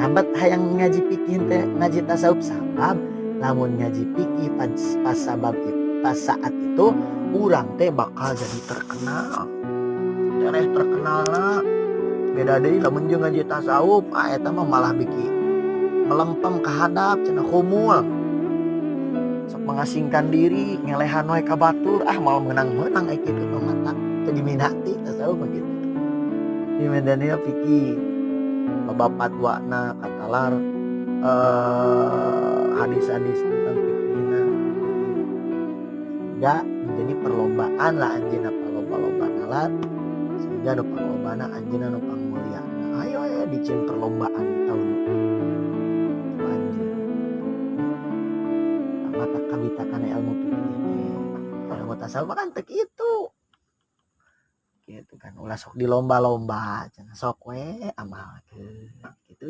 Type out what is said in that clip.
Nah, bet hayang ngaji fikih teh, ngaji tasawuf, sabab lamun ngaji fikih pas sabab itu, pas saat itu urang teh bakal jadi terkenal, tereh terkenal lah. Beda deui lamun jeung ngaji tasawuf. Ah, eta mah malah bikin melempem ka handap cenah, khumul, sok mengasingkan diri, ngelehan we ka batur. Ah, mau menang-menang ai kitu mah, mata teu diminati tasawuf mah gitu. Di medannya fikih loba fatwana, katalar hadis-hadis tentang fikihna, sehingga menjadi perlombaan lah. Anjeunna palomba-lomba nalar, sehingga nu panglobana anjeunna, nu pangmulyana. Ayo ayo dicieun perlombaan tahun ku anjeun. Mata kabita kana ilmu fikih teh. Ilmu tasawuf mah kan teu kitu gitu kan, ulah sok dilomba-lomba cenah, sok we amalkeun gitu.